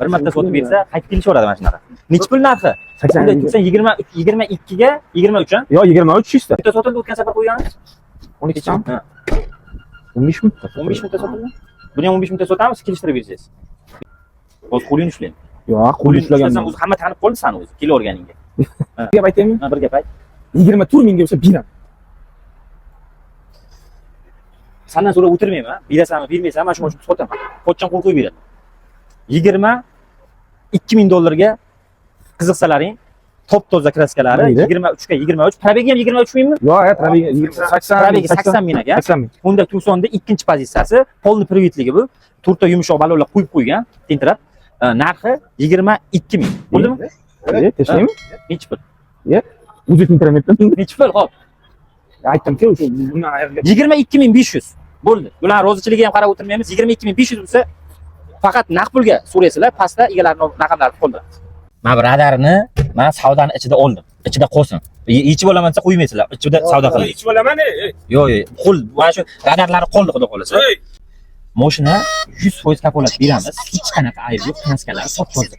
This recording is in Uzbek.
Bir marta sotib bersa, qaytib kelishaveradi mana shunaqa. Nechi pul narxi? 80. Bunday tursa 20, 22 ga 23, ha? Yo, 23 чисто. Bitta sotildi o'tgan safar qo'yganingiz? 12 tam. Ha. 15 mingta. 15 mingta sotildi. Buni ham 15 mingta sotamiz, kelishtirib bersangiz. Hozir qo'lingni ushlang. Yo'q, qo'lni Ushlasam ushlaganman. O'zi hamma tanib qoldi sani o'zi, kelaverganingga. Gap aytaymi? Ha, bir gap ayt. 24 mingga bo'lsa beraman. Sandan so'rab o'tirmayman. Berasanmi, bermaysanmi, mana shu mashinani sotaman. Pochcham qo'l qo'yib beradi. 22 ming dollarga qiziqsalaring, top toza краска lari. Mayli. 23 ga 23, пробег i ham 23 mingmi? Yo'q, ya, пробег i 80. Пробег i 80 ming ekan. 80 ming. Honda Tucsonda ikkinchi pozitsiyasi, полный привод ligi bu. To'rtta yumshoq balonlar qo'yib qo'ygan, tentirab. Narxi 22 ming. Bo'ldimi? E, tashlaymi? Nechi pul? O'zi tintiramayapman. Nechi pul? Xo'p. Aytdim-ku, o'sha bundan ayirga. 22 500. Bo'ldi. Bular rozichiligiga ham qarab o'tirmaymiz. 22 500 bo'lsa, faqat naqd pulga so'raysizlar, pastda egalarini raqamlarini qoldiramiz. Mana bu radarni men savdoni ichida oldim. Ichida qolsin. Yechib olaman desa qo'ymaysizlar. Ichida savdo qildik. Ichib olaman. Yo'q, yo'q, qo'l, mana shu radarlari qoldi, xudo xohlasa. Mashina 100% kafolat beramiz. Hech qanaqa ayb yo'q, краска lari top toza.